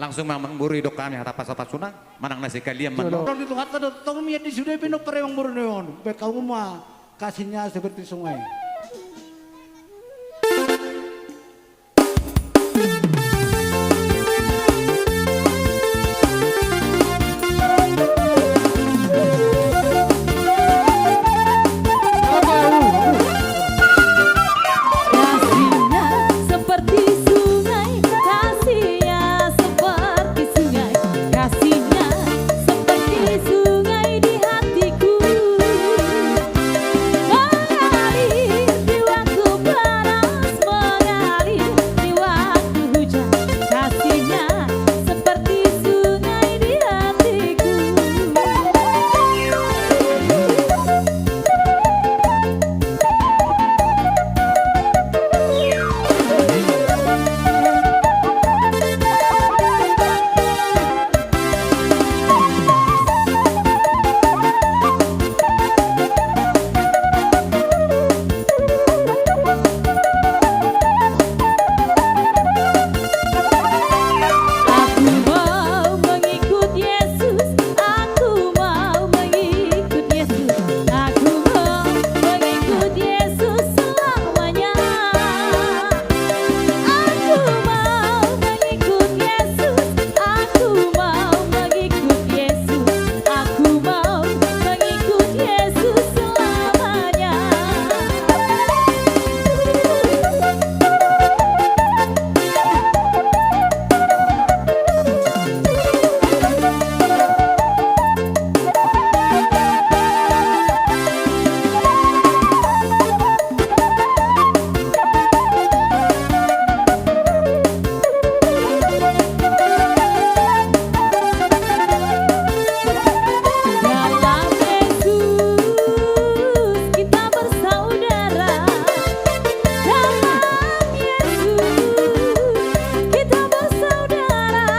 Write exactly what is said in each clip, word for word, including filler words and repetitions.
Langsung ma amangboru, didok hami hata pasupasuna manang na sekalian manang. Tong di Tuhanta do tong mian di sude, pinopar amangboru ni on. Baen hamu ma kasihnya seperti sungai. Kasihnya seperti sungai, kasihnya seperti sungai, kasihnya seperti sungai di hatiku. Mengalir di waktu panas, mengalir di waktu hujan, kasihnya seperti sungai di hatiku. Aku mau mengikut Yesus, aku mau mengikut Yesus, aku mau mengikut Yesus selamanya. Aku mau mengikut Yesus, aku mau mengikut Yesus, aku mau mengikut Yesus selamanya. Dalam Yesus kita bersaudara. Dalam Yesus kita bersaudara.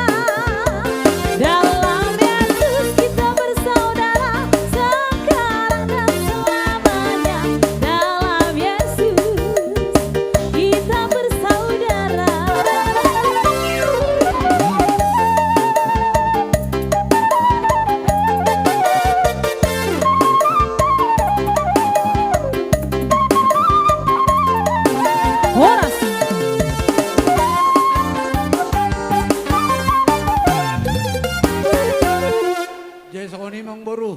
Dalam Yesus kita bersaudara, sekarang dan selamanya. Dalam Yesus kita bersaudara. Horas. Jadi songon i amangboru,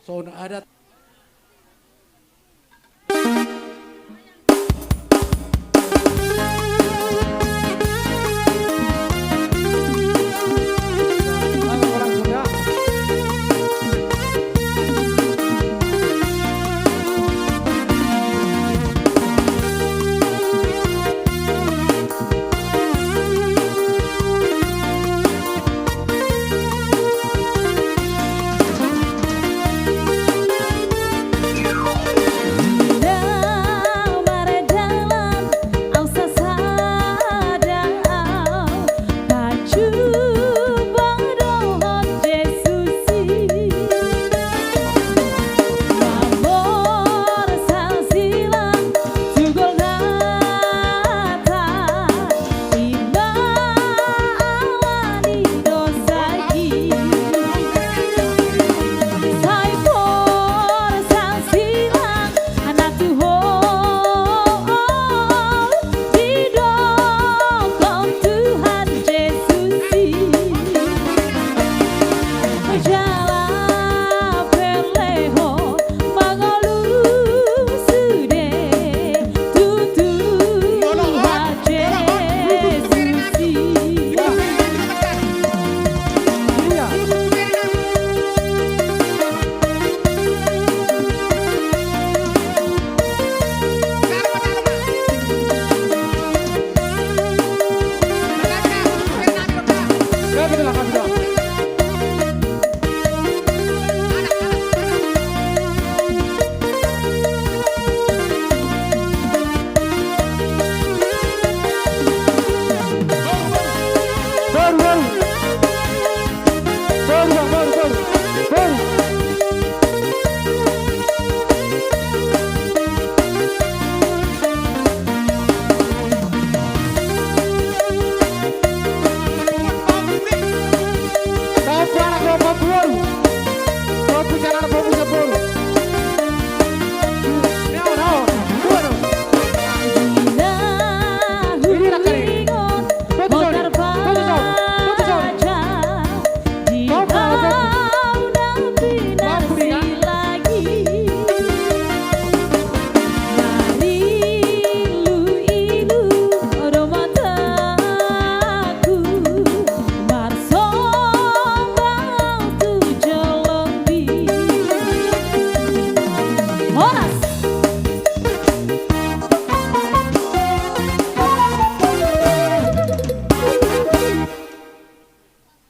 songon adat.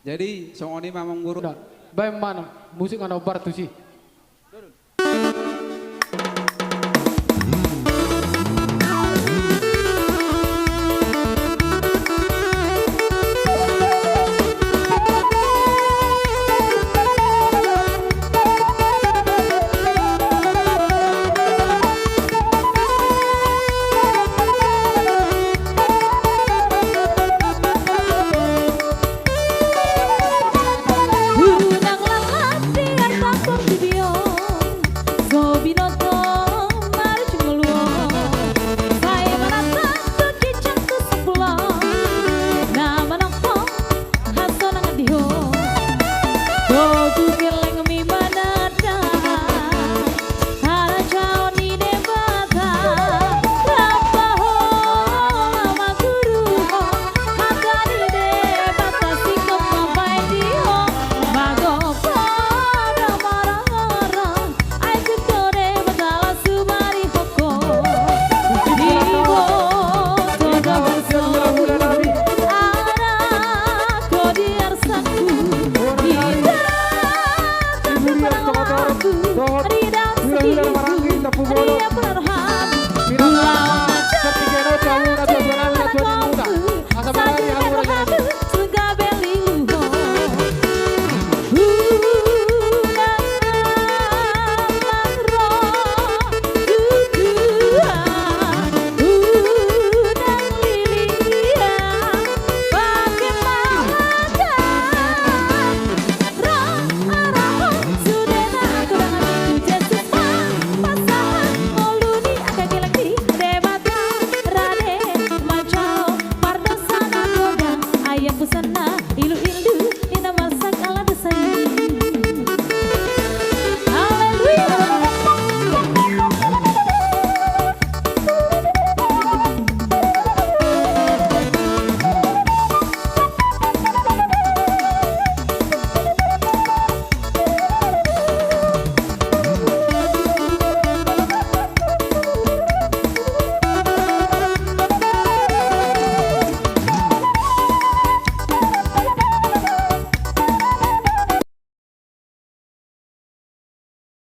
Jadi songon i ma amang guru. Baen ma musik ma na hombar tusi.